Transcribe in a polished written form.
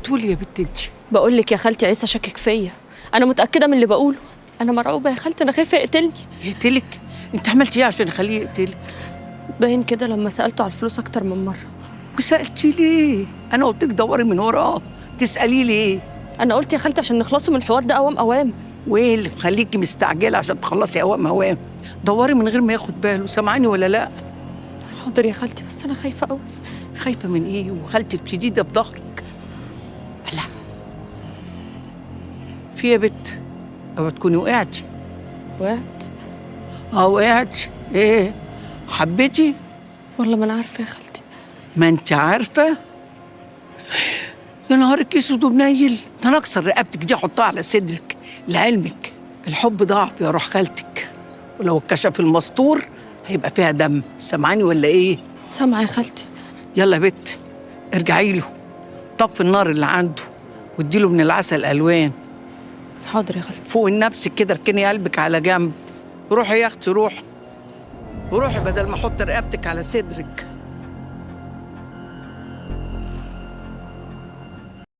بتقولي يا بنت انت؟ بقول لك يا خالتي عيسى شاكك فيا، انا متاكدة من اللي بقوله. انا مرعوبه يا خالتي، انا خايفة يقتلني. يقتلك؟ انت عملتي ايه عشان يخليه يقتلك؟ باين كده لما سالته على الفلوس اكتر من مرة. وسالتي ليه؟ انا قلت لك دوري من وراه، تسالي ليه؟ انا قلت يا خالتي عشان نخلصوا من الحوار ده اوام اوام. وايه اللي مخليكي مستعجلة عشان تخلصي اوام اوام؟ دوري من غير ما ياخد باله، سامعاني ولا لا؟ حاضر يا خالتي، بس انا خايفة قوي. خايفة من ايه وخالتك شديدة في ظهرك؟ لا في يا بت، اوعي تكوني وقعتي. وقعت؟ اه وقعتي. ايه حبيتي؟ والله ما انا عارفه يا خالتي. ما انت عارفه؟ يا نهارك اسود ومنيل، ده انا اكسر رقبتك دي احطها على صدرك. لعلمك الحب ضعف يا روح خالتك، ولو اتكشف المستور هيبقى فيها دم. سامعاني ولا ايه؟ سامعه يا خالتي. يلا يا بت ارجعي له، طفي النار اللي عنده واديله من العسل الوان. حاضر يا خالتي. فوق النفس كده، اركني قلبك على جنب. روحي يا اختي، روحي روحي، بدل ما احط رقبتك على صدرك.